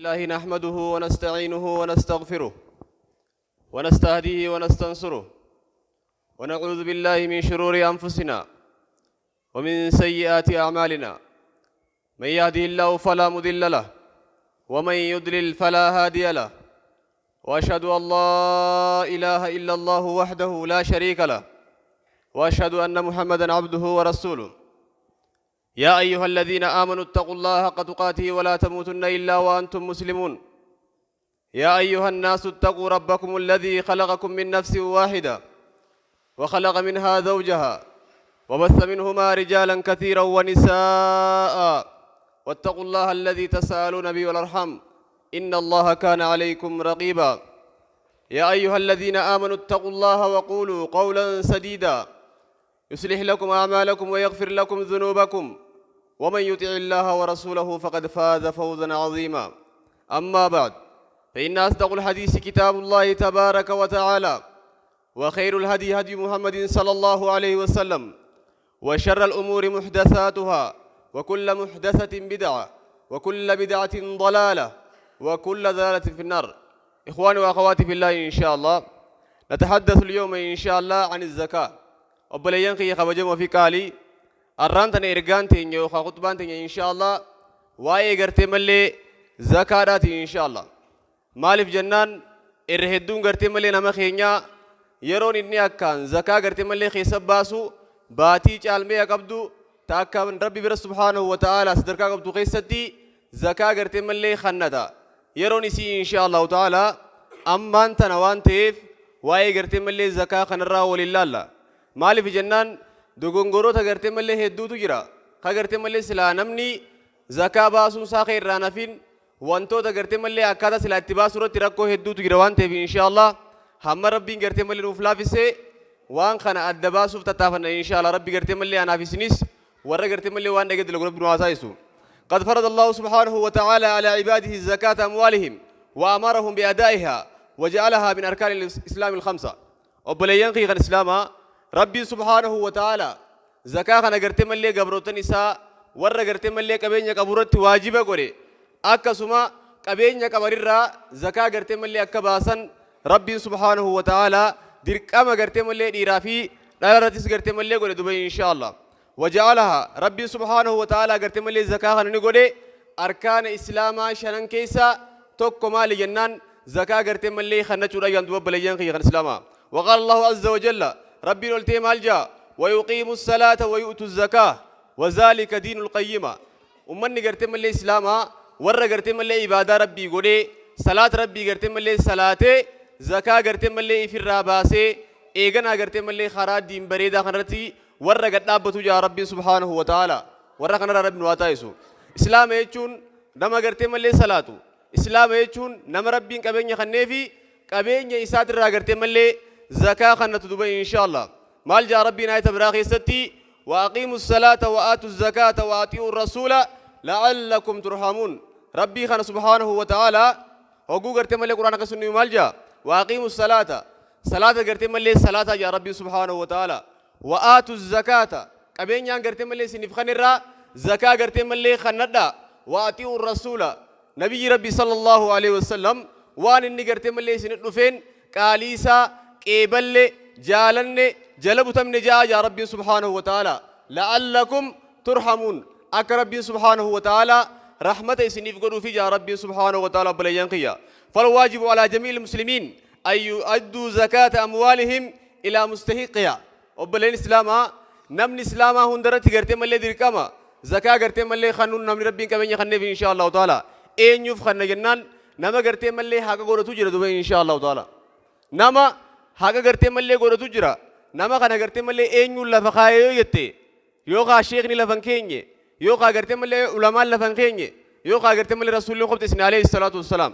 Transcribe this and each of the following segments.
الله نحمده ونستعينه ونستغفره ونستهديه ونستنصره، ونعوذ بالله من شرور أنفسنا ومن سيئات أعمالنا. من يهده الله فلا مضل له ومن يضلل فلا هادي له، وأشهد أن لا إله إلا الله وحده لا شريك له، وأشهد أن محمدا عبده ورسوله. يا أيها الذين آمنوا اتقوا الله حق تقاته ولا تموتن إلا وأنتم مسلمون. يا أيها الناس اتقوا ربكم الذي خلقكم من نفس واحدة وخلق منها زوجها وبث منهما رجالا كثيرا ونساء، واتقوا الله الذي تساءلون به والأرحام إن الله كان عليكم رقيبا. يا أيها الذين آمنوا اتقوا الله وقولوا قولا سديدا يصلح لكم أعمالكم ويغفر لكم ذنوبكم، ومن يطع الله ورسوله فقد فاز فوزا عظيما. أما بعد، فإن أصدق الحديث كتاب الله تبارك وتعالى، وخير الهدي هدي محمد صلى الله عليه وسلم، وشر الأمور محدثاتها، وكل محدثة بدعة، وكل بدعة ضلالة، وكل ضلالة في النار. إخواني وأخواتي في الله، إن شاء الله نتحدث اليوم إن شاء الله عن الزكاة. Obboleeyyan kiyya kabajamoo fi qaalii, arraan tana ergaan teenya yookaan khutbaan teenya insha Allah waa'ee gartee malee zakaadhaati insha Allah. Maaliif jennaan, irra hedduun gartee malee nama keenyaa yeroon inni akkaan zakaa gartee malee keessa baasu baatii caalmee qabdu ta akka Rabbi bira subhaanahu wa ta'ala sadarkaa qabdu keessatti zakaa gartee malee kannata. Yeroon isii insha Allahu ta'ala ammaan tana waan ta'eef, waa'ee gartee malee zakaa kanarraa waliin laalla. Maaliif jennaan, dogongoroota gartee malee hedduutu jira. Ka gartee malee silaa namni zakaa baasuun isaa kan irraa nafin, wantoota gartee malee akkaataa silaa itti baasuu irratti rakkoo hedduutu jira waan ta'eef, insha Allah hamma Rabbiin gartee malee nuuf laafisee waan kana adda baasuuf tattaafanna insha Allah. Rabbi gartee malee anaaf isinis warra gartee malee waan dhageetti lagu Rabbi nu haa taasisu. قد فرض الله سبحانه وتعالى على عباده زكاة أموالهم وأمرهم بأدائها وجعلها من أركان الإسلام الخمسة. Obboleeyyan kiyya kan Islaamaa, Rabbiin subhaanahu wa ta'ala zakaa kana gartee malee gabrootan isaa warra gartee malee qabeenya qaburratti waajiba godhe. Akkasuma qabeenya qabanirraa zakaa gartee malee akka baasan Rabbiin subhaanahu wa ta'ala dirqama gartee malee dhiiraa fi dhala irrattis gartee malee godhe duba insha Allah. وجعلها ربي سبحانه وتعالى gartee malee zakaa kana ni godhe arkaana Islaamaa shanan keessa tokko. Maali jennaan, zakaa gartee malee kannachuudha jedhan duba obboleeyyan kiyya kan Islaamaa. وقال الله عز وجل، ربي قلت مال جاء: ويقيموا الصلاة ويؤتوا الزكاة وذلك دين القيمة. Ummanni gartee malee Islaamaa warra gartee malee ibaadaa Rabbii godhee, salaata Rabbii gartee malee salaatee, zakaa gartee malee ifirraa baasee, eeganaa gartee malee karaa diin bareedaa kanarratti warra gad dhaabbatu jaa Rabbiin subhaanahu wa ta'ala. Warra kanarraa Rabbi nu haa taasisu. Islaama jechuun nama gartee malee salaatu. Islaama jechuun nama Rabbiin qabeenya kanneefi qabeenya isaatirraa gartee malee zakaa kannatu duba insha Allah. Maal jaa Rabbiin ayata biraa keessatti? وأقيموا الصلاة وآتوا الزكاة وأطيعوا الرسول لعلكم ترحمون. ربي خان سبحانه وتعالى هوغو غرتي ملي قرآن كسني مال جا؟ وأقيموا الصلاة، صلاة غرتي ملي صلاة يا ربي سبحانه وتعالى، وآتوا الزكاة، قبين غرتي ملي سنف خنرا زكاة غرتي ملي خندا، وأطيعوا الرسول، نبي ربي صلى الله عليه وسلم وان إني غرتي ملي سنف قاليسا قيبل جالن جلب تمن جاء يا ربي سبحانه وتعالى لعلكم ترحمون، أك ربي سبحانه وتعالى رحمة سنيف قدو في جا ربي سبحانه وتعالى. بليان قيا، فالواجب على جميع المسلمين أن يؤدوا زكاة أموالهم إلى مستحقها. وبلين إسلاما نمن إسلاما هندرت غرتي ملي دركما زكاة غرتي ملي خنون. نمن ربي كمن يخنف إن شاء الله تعالى أين يف خن جنان نما غرتي ملي حق غورتو جرا إن شاء الله تعالى. نما haqa gartee mallee godhatu jira. Nama kana gartee malee eenyuun lafa kaayee yoo jette, yookaan sheekni lafa hin keenye, yookaan gartee malee ulamaan lafa hin keenye, yookaan gartee malee Rasuulli qobxe isin alayhi salaatu wassalaam.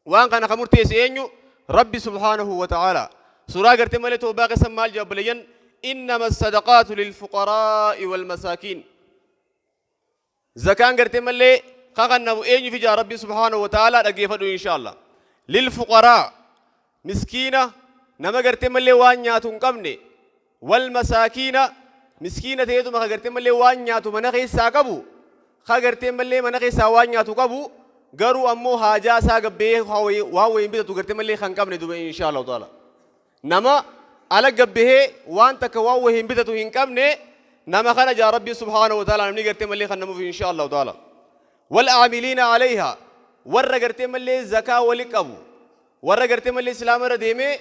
Waan kana ka murteesse eenyu? Rabbi subhaanahu wa ta'ala. Suuraa gartee malee Toobaa keessa maal jedha obboleeyyan? إنما الصدقات للفقراء والمساكين. Zakaan gartee malee kakannamu eenyu fi jaa Rabbi subhaanahu wa ta'ala? Dhaggeeffadhu insha Allah. للفقراء, miskiina, nama gartee malee waan nyaatu hin qabne, والمساكين, miskiina ta'eetuma ka gartee malee waan nyaatu mana keessaa qabu, ka gartee malee mana keessaa waan nyaatu qabu. Garuu ammoo haajaa isaa gabbee waan wayiin bitatu gartee malee kan qabne duba insha Allahu ta'ala. Nama ala gabbehee waan takka waan wayiin bitatu hin qabne, nama kana jaa Rabbi subhaanahu wa ta'ala namni gartee malee kan namuuf insha Allahu ta'ala. Wal aamiliina alayha, warra gartee malee zakaa wali qabu, warra gartee malee islaama irra deemee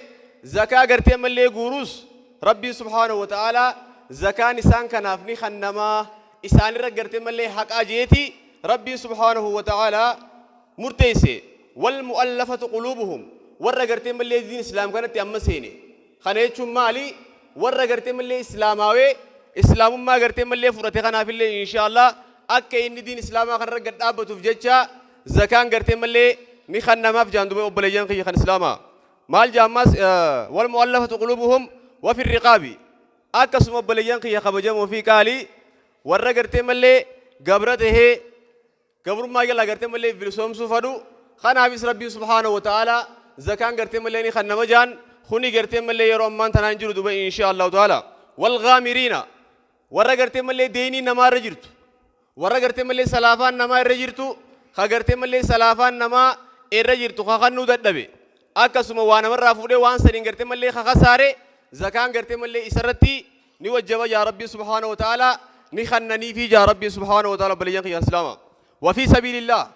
zakaa gartee malee guurus, Rabbiin subhaanahu wa ta'ala zakaan isaan kanaaf ni kannamaa, isaanirra gartee malee haqaa jeeti Rabbiin subhaanahu wa ta'ala murteesse. Wal mu'allafatu quluubuhum, warra gartee malee diin islaam kanatti amma seene. Kana jechuun maali? Warra gartee malee islaamaawee islaamummaa gartee malee fudhate kanaafillee inshaallah akka inni diin islaamaa kanarra gad dhaabbatuuf jecha zakaan gartee malee ni kannamaaf jaan. Duba obboleeyyan kiyya kan islaamaa, maal jaammas? Wal mu'allafatu quluubuhum wa fi riqaabi. Akkasuma obboleeyyan kiyya kabajamoo fi qaalii, warra gartee malee gabra tahee gabrummaa jalaa gartee malee bilisoomsuu fadhu, kanaafis Rabbiin subhaanahu wa ta'ala zakaan gartee malee ni kannama jaan. Kuni gartee malee yeroo ammaan tanaan jiru duba insha Allahu ta'ala. Wal ghaamiriina, warra gartee malee deynii namaa irra jirtu, warra gartee malee salaafaan namaa irra jirtu, ka gartee malee salaafaan namaa irra jirtu ka kannuu dadhabe, akkasuma waa namarraa fuudhee waan saniin gartee malee ka kasaare, zakaan gartee malee isarratti ni wajjaba jaa Rabbiin subhaanahu wa ta'ala, ni kannanii fi jaa Rabbiin subhaanahu wa ta'ala. Obboleeyyan kiyya islaama, wa fi sabiilillah,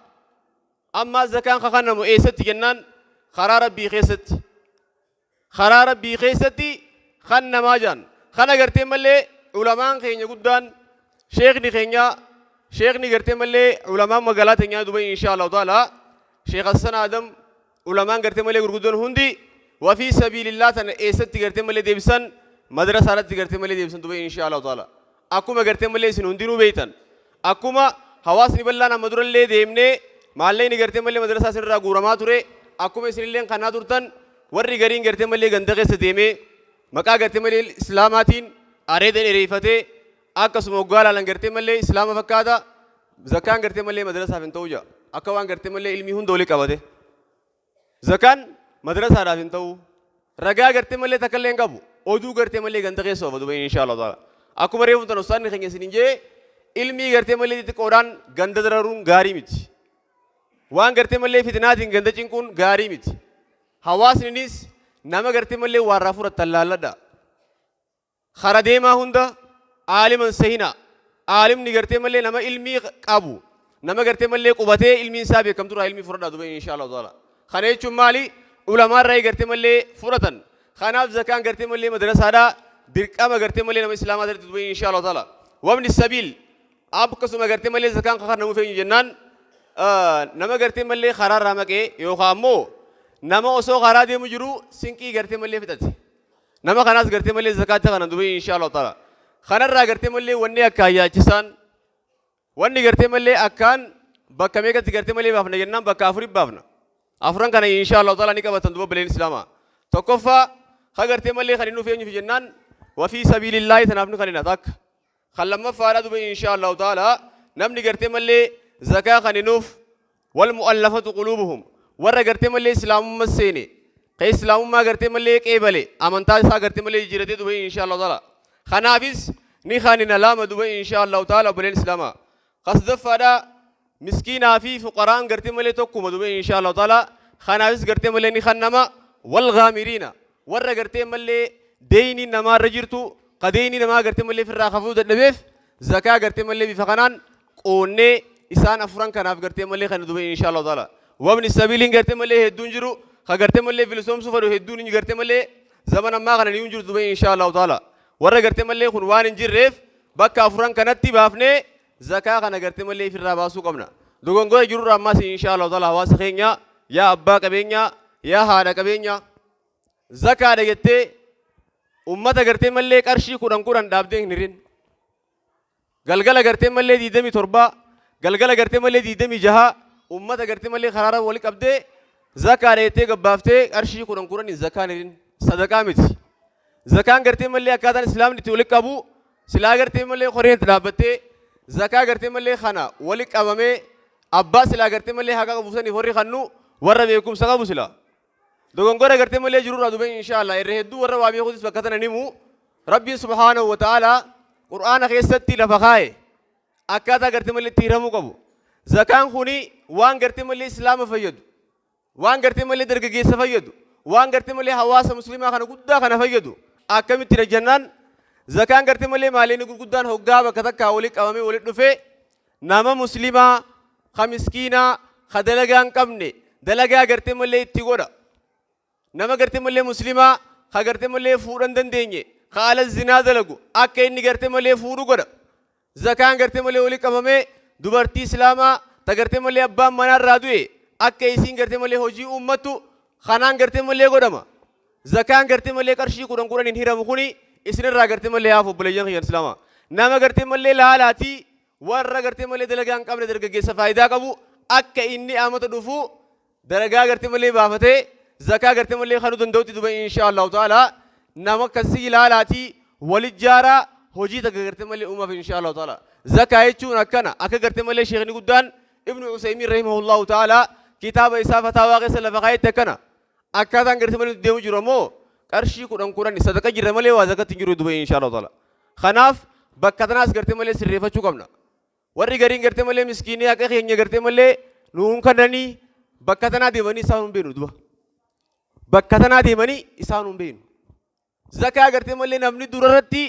ammaa zakaan ka kannamu eessatti jennaan, karaa Rabbii keessatti, karaa Rabbii keessatti kan namaa jaan. Kana gartee malee ulamaan keenya guddaan, sheekni keenya, sheekni gartee malee ulamaan magaalaa teenyaa duba insha Allahu ta'ala, Sheekh Hassan Adam, ulamaan gartee malee gurguddoon hundi wa fi sabiilillah tana eessatti gartee malee deebisan? Madrasaa irratti gartee malee deebisan duba insha Allahu ta'ala. Akkuma gartee malee isin hundinuu beeytan, akkuma hawaasni bal'aan amma durallee deemnee maallaqni gartee malee madrasaa isinirraa guuramaa ture, akkuma isinilleen kanaa turtan, warri gariin gartee malee ganda keessa deemee maqaa gartee malee islaamaatiin areeda dheereeffatee, akkasuma waggaa laalan gartee malee islaama fakkaata, zakaan gartee malee madrasaaf hin ta'u jaa. Akka waan gartee malee ilmii hunda walii qabate zakaan madrasaadhaaf hin ta'u, ragaa gartee malee takka illee hin qabu, oduu gartee malee ganda keessa oofa duba insha Allah ta'ala. Akkuma reefu tan ustaanni keenya isiniin jee, ilmii gartee malee xixiqqoodhaan ganda dararuun gaarii miti, waan gartee malee fitnaatiin ganda cinquun gaarii miti. Hawaasninis nama gartee malee waarraa fudhattan laalladha. Kara deemaa hunda aaliman sehina. Aalimni gartee malee nama ilmii qabu, nama gartee malee qubatee ilmiin isaa beekamturraa ilmii fudhadhaa duba insha Allah ta'ala. Kana jechuun maali? Ulamaa irraa gartee malee fudhatan. Kanaaf zakaan gartee malee madrasaadhaa dirqama gartee malee nama islaamaa irratti duba insha Allah ta'ala. Wabni sabiil, akkasuma gartee malee zakaan kan namuu feenyu jennaan, nama gartee malee karaa irraa maqee yookaan ammoo nama osoo karaa deemu jiru sinqii gartee malee fixate, nama kanaas gartee malee zakaatti kana duba insha Allah ta'ala. Kanarraa gartee malee wanni akkaan yaachisaan, wanni gartee malee akkaan bakka meeqatti gartee malee baafna jennaan, bakka afurit baafna. Afuran kana insha Allah ta'ala ni qabatan duba bileen islaamaa. Tokkoffaa, ka gartee malee kan inni eenyuuf jennaan, wa fi sabiilillaahi tanaaf ni kanina takka. Kan lammaffaadha duba insha Allah ta'ala, namni gartee malee zakaa kaninuuf wal mu'allafatu quluubuhum, warra gartee malee islaamummaa seene, ka islaamummaa gartee malee qeebale, amantaa isaa gartee malee jijjiiratee duba insha Allah ta'ala, kanaafis ni kanina lama duba insha Allah ta'ala obboleen islaamaa. Kasadaffaadha, miskiinaa fi fuqaraan gartee malee tokkuma duba insha Allah ta'ala, kanaafis gartee malee ni kannama. Wal ghaamiriina, warra gartee malee deeyniin namaa irra jirtu, ka deeynii namaa gartee malee firraa kafuu dadhabeef zakaa gartee malee bifa kanaan qoonnee isaan afuran kanaaf gartee malee kana duba insha Allah ta'ala. Wabni sabiiliin gartee malee hedduun jiru, ka gartee malee bilisoomsuu fedhu hedduun hin gartee malee zaman ammaa kana ni jiru duba insha Allah ta'ala. Warra gartee malee kun waan hin jirreef bakka afuran kanatti baafnee zakaa kana gartee malee ifirraa baasuu qabna. Dogongora jirurraa ammaas insha Allah ta'ala, hawaasa keenya, yaa abbaa qabeenyaa, yaa haadha qabeenyaa, zakaadha jettee ummata gartee malee qarshii 10 10 dhaabdee hin hirin. Galgala gartee malee 27, galgala gartee malee 26, ummata gartee malee karaara wali qabdee zakaadha jettee gabbaaftee qarshii 10 10 zakaan hirin, sadaqaa miti. Zakaan gartee malee akkaataan islaamni itti wali qabu, silaa gartee malee koreen itti dhaabbattee zakaa gartee malee kana wali qabamee, abbaa silaa gartee malee haqa qabu saniif warri kannu warra beekumsa qabu sila. Dogongora gartee malee jirurraa duba insha Allah irra hedduu warra waa beekutis bakka tana nimu. Rabbiin subhaanahu wa ta'ala Qur'aana keessatti lafa kaaye akkaataa gartee malee itti hiramuu qabu. Zakaan kuni waan gartee malee Islaama fayyadu, waan gartee malee dargaggeessa fayyadu, waan gartee malee hawaasa muslimaa kana guddaa kana fayyadu. Akkamitti jennaan, zakaan gartee malee maaliin gurguddaan hoggaa bakka takkaa walitti qabamee walitti dhufee nama muslimaa ka miskiinaa ka dalagaa hin qabne dalagaa gartee malee itti godha. Nama gartee malee muslimaa ka gartee malee fuudhan dandeenye, ka ala zinaa dalagu, akka inni gartee malee fuudhu godha. Zakaan gartee malee walitti qabamee dubartii islaamaa ta gartee malee abbaan manaa irraa du'e akka isiin gartee malee hojii uummattu kanaan gartee malee godhama. Zakaan gartee malee qarshii 10 10n hiramu kuni isinirraa gartee malee haafu, obboleeyyan kiyyan islaamaa. Nama gartee malee laalaatii warra gartee malee dalagaa hin qabne, dargaggeessa faayidaa qabu, akka inni amata dhufu dalagaa gartee malee baafatee zakaa gartee malee kanuu danda'utti duba insha Allahu ta'ala nama akkasii ilaalaatii walijjaaraa hojii takka gartee malee uumaaf insha Allahu ta'ala. Zakaa jechuun akkana. Akka gartee malee sheekni guddaan Ibnu Usaymiin rahimahullahu ta'ala kitaaba isaa Fataawaa keessa lafa kaayetti akkana. Akkaataan gartee malee deemu jiru ammoo qarshii 10 10 sadaqa jirra malee waa zakatti hin jiru duba insha Allahu ta'ala. Kanaaf bakka tanaas gartee malee sirreeffachuu qabna. Warri gariin gartee malee miskiinii haqa keenya gartee malee nuun kannanii bakka tanaa deemanii isaan hin beeknu duba. Bakka tanaa deemanii isaan hin beeknu. Zakaa gartee malee namni durarratti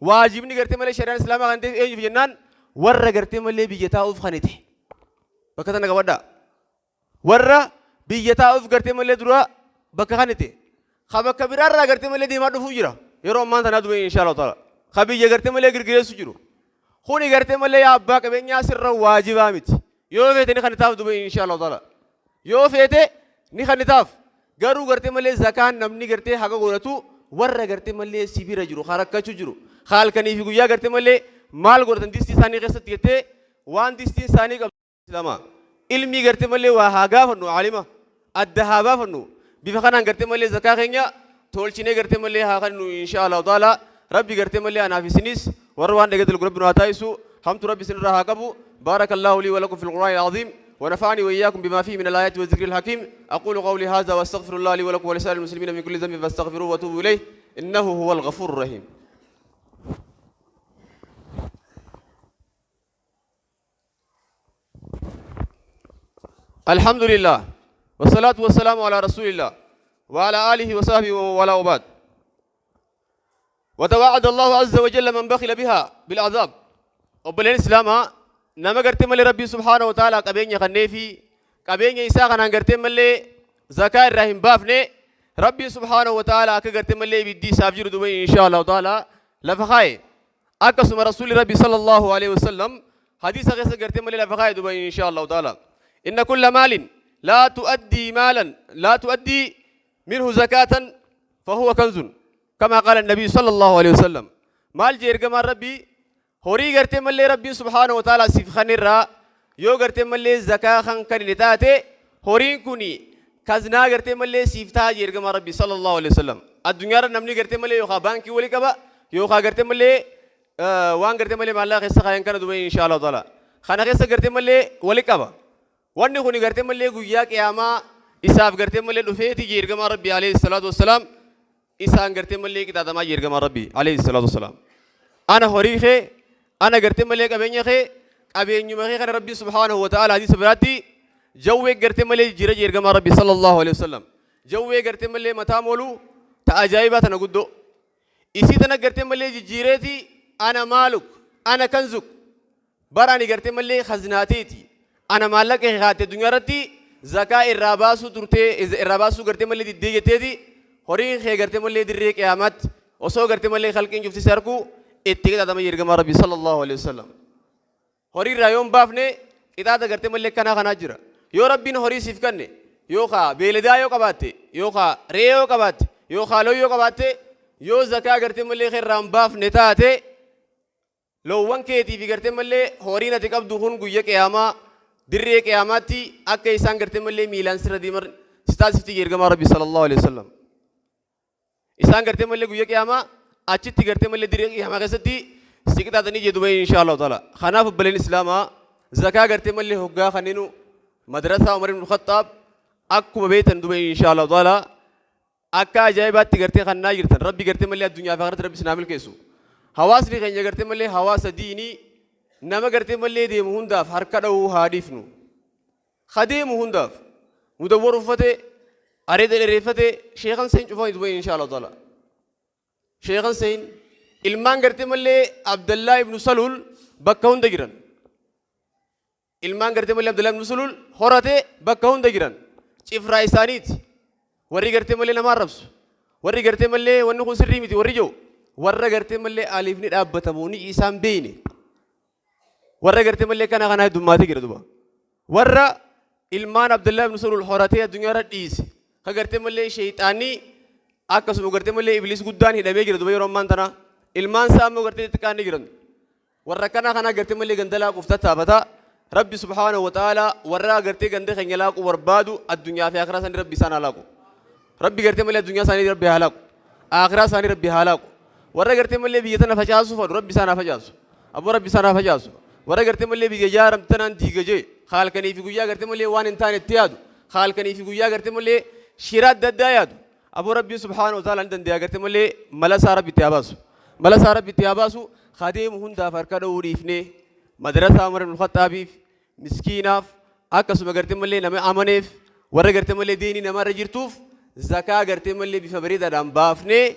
waajibni gartee malee shari'aan islaamaa kan ta'eef eenyuuf jennaan, warra gartee malee biyya taa'uuf kan ta'e. Bakka tana qabadhaa. Warra biyya taa'uuf gartee malee dura bakka kan ta'e. Ka bakka biraarraa gartee malee deemaa dhufuu jira. Yeroo ammaan tanaa duba insha Allah ta'ala. Ka biyya gartee malee girgireessu jiru. Kuni gartee malee yaa abbaa qabeenyaa sirra waajibaa miti. Yoo feete ni kan taaf duba insha Allah ta'ala. Yoo feete ni kan taaf. Garuu gartee malee zakaan namni gartee haqa godhatu warra gartee malee si bira jiru, ka rakkachuu jiru. Ka halkanii fi guyyaa gartee malee maal godhatan distii isaanii keessatti jettee waan distiin isaanii qabdu. Islaama. Ilmii gartee malee waa haa gaafannu, alima adda haa baafannu. Bifa kanaan gartee malee zakaa keenya tolchinee gartee malee haa kennu insha Allah ta'ala. Rabbi gartee malee anaaf isinis warra waan dhagee dalgu Rabbi nu haa taasisu. Hamtu Rabbi isinirraa haa qabu. بارك الله لي ولكم في القرآن العظيم ونفعني وإياكم بما فيه من الآيات والذكر الحكيم. أقول قولي هذا وأستغفر الله لي ولكم ولسائر المسلمين من كل ذنب فاستغفروه وتوبوا إليه إنه هو الغفور الرحيم. الحمد لله والصلاة والسلام على رسول الله وعلى آله وصحبه ومن والاه وبعد. وتوعد الله عز وجل من بخل بها بالعذاب. Obboleen islaamaa, nama gartee malee Rabbii subhaanahu wa ta'ala qabeenya kannee fi qabeenya isaa kanaan gartee malee zakaa irraa hin baafne, Rabbiin subhaanahu wa ta'ala akka gartee malee ibiddi isaaf jiru duba insha Allahu ta'ala lafa kaaye. Akkasuma Rasuulli Rabbi sallallahu alaihi wasallam hadiisa keessa gartee malee lafa kaaye duba insha Allahu ta'ala. إن كل مال لا تؤدي مالا لا تؤدي منه زكاة فهو كنز، كما قال النبي صلى الله عليه وسلم. Maal jee ergamaan Rabbii? Horii gartee malee Rabbiin subhaanahu wa ta'ala siif kanirraa yoo gartee malee zakaa kan kan inni taate, horiin kuni kaznaa gartee malee siif ta'a jee ergamaan Rabbii sallallahu alaihi wasallam. Addunyaarra namni gartee malee yookaan baankii walii qaba yookaan gartee malee waan gartee malee maallaqa keessa kaayan kana duba insha Allah ta'ala. Kana keessa gartee malee walii qaba. Wanni kuni gartee malee guyyaa qiyaamaa isaaf gartee malee dhufeeti jee ergamaan Rabbii alayhi salaatu wassalaam. Isaan gartee malee qixaaxamaa jee ergamaan Rabbii alayhi salaatu wassalaam. Ana horii kee, ana gartee malee qabeenya kee, qabeenyuma kee kana Rabbii subhaanahu wa ta'ala hadiisa biraatti jawwee gartee malee jira jee ergamaan Rabbii sallallahu alayhi wasallam. Jawwee gartee malee mataa mooluu ta ajaa'ibaa tana guddoo. Isii tana gartee malee jijjiireeti أنا مالك أنا كنزك. Bara ani gartee malee khazinaateeti. Ana maallaqa kaatte addunyaa irratti zakaa irraa baasuu turtee, irraa baasuu gartee malee diddee jetteeti, horiin kee gartee malee dirree qiyaamaatti osoo gartee malee khalqiin cufti si harkuu itti qixaaxama ergamaa Rabbii sallallahu alaihi wasallam. Horii irraa yoo hin baafne qixaaxa gartee malee kanaa kanaa jira. Yoo Rabbiin horii siif kenne, yookaan beeladaa yoo qabaatte, yookaan re'ee yoo qabaatte, yookaan loon yoo qabaatte, yoo zakaa gartee malee irraa hin baafne taate, loowwan keetii fi gartee malee horiin ati qabdu kun guyya qiyaamaa dirree qiyaamaatti akka isaan gartee malee miilaan sirra deeman si taasifti ergamaa Rabbi sallallahu alaihi wasallam. Isaan gartee malee guyya qiyaamaa achitti gartee malee dirree qiyaamaa keessatti si qixaaxanii jedhu bahe insha Allah ta'ala. Kanaaf obboleen islaamaa, zakaa gartee malee hoggaa kanneen madrasaa Umar ibn Khattaab akkuma beektan duba insha Allah ta'ala akka ajaa'ibaatti gartee kannaa jirtan. Rabbi gartee malee addunyaa fi akhiratti Rabbi sinaa milkeessu. Hawaasni keenya gartee malee hawaasa diinii Nama gartee mallee deemu hundaaf harka dha'uu haa dhiifnu. Ha deemu hundaaf mudawwar uffatee, areeda dheereeffatee, sheekan seen cufaa duba insha Allah taala. Sheekan seen ilmaan gartee mallee Abdallaa ibnu Saluul bakka hunda jiran. Ilmaan gartee malee Abdallaa ibnu Saluul horatee bakka hunda jiran. Cifraa isaaniiti. Warri gartee malee nama arrabsu. Warri gartee malee wanni kun sirrii miti warri jiru. Warra gartee malee aliifni dhaabbatamu ni isaan beeyne. Warra gartee malee kana kana heddummaatee jira duba. Warra ilmaan Abdallaa ibnu Saluul horatee addunyaarra dhiise. Ka gartee malee sheeyxaanii akkasuma gartee malee ibliis guddaan hidhamee jira duba yeroo ammaan tana. Ilmaan isaa ammoo gartee xixiqqaan ni jiran. Warra akkana kana gartee malee ganda laaquuf tattaafata. Rabbi subhaanahu wa ta'ala warra gartee ganda keenya laaquu barbaadu addunyaa fi akhiraa isaanii Rabbi isaan haa laaqu. Rabbi gartee malee addunyaa isaanii Rabbi haa laaqu. Akhiraa isaanii Rabbi haa laaqu. Warra gartee malee biyya tana facaasuu fadhu Rabbi isaan haa facaasu. Aboo Rabbi isaan haa facaasu. Warra gartee malee biyya jaaramte tanaan diiga jee halkanii fi guyyaa gartee malee waan hin taane itti yaadu. Halkanii fi guyyaa gartee malee shira adda addaa yaadu. Aboo Rabbiin subhaanahu wa ta'ala ni dandeenya gartee malee mala isaa Rabbi itti haa baasu. Mala isaa Rabbi itti haa baasu. Kadeemu hundaaf harka dha'uu dhiifnee madrasaa Umar ibn Khaxaabiif, miskiinaaf, akkasuma gartee malee nama amaneef, warra gartee malee diinii namarra jirtuuf zakaa gartee malee bifa bareedaadhaan baafnee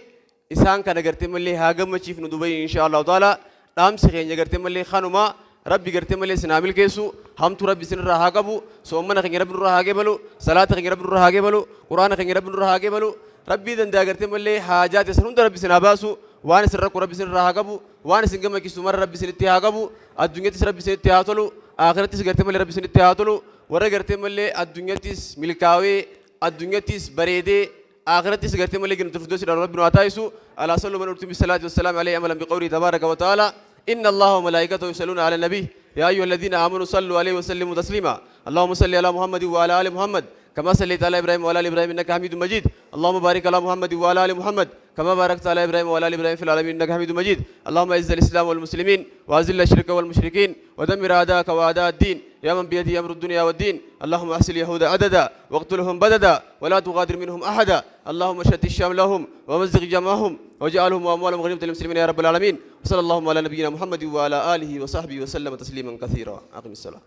isaan kana gartee malee haa gammachiifnu dubai insha Allahu ta'ala. Dhaamsi keenya gartee malee kanuma. Rabbi gartee malee isin haa milkeessu, hamtuu Rabbi isinirraa haa qabu, soommana keenya Rabbi nurraa haa qeebalu, salaata keenya Rabbi nurraa haa qeebalu, Quraana keenya Rabbi nurraa haa qeebalu. Rabbii danda'a gartee malee haajaa teessan hunda Rabbi isin haa baasu, waan isin rakku Rabbi isinirraa haa qabu, waan isin gammachiisu mara Rabbi isinitti haa qabu, addunyattis Rabbi isinitti haa tolu, akhirattis gartee malee Rabbi isinitti haa tolu. Warra gartee malee addunyattis milkaawee, addunyattis bareedee, akhirattis gartee malee jannatul firdawsiidhaan Rabbi nu haa taasisu. Alaa sallu man urtum bisalaati wassalaami alayhi amalan biqawlihi tabaaraka wa ta'ala. إن الله وملائكته يصلون على النبي يا أيها الذين آمنوا صلوا عليه وسلموا تسليما. اللهم صل على محمد وعلى آل محمد كما صليت على إبراهيم وعلى آل إبراهيم إنك حميد مجيد. اللهم بارك على محمد وعلى آل محمد كما باركت على إبراهيم وعلى آل إبراهيم في العالمين إنك حميد مجيد. اللهم أعز الإسلام والمسلمين وأذل الشرك والمشركين ودمر أعداءك وأعداء الدين يا من بيده أمر الدنيا والدين. اللهم أحصي اليهود عددا واقتلهم بددا ولا تغادر منهم أحدا. اللهم شتت شملهم ومزق جمعهم واجعلهم وأموالهم غنيمة للمسلمين يا رب العالمين. وصلى اللهم على نبينا محمد وعلى آله وصحبه وسلم تسليما كثيرا. أقم الصلاة.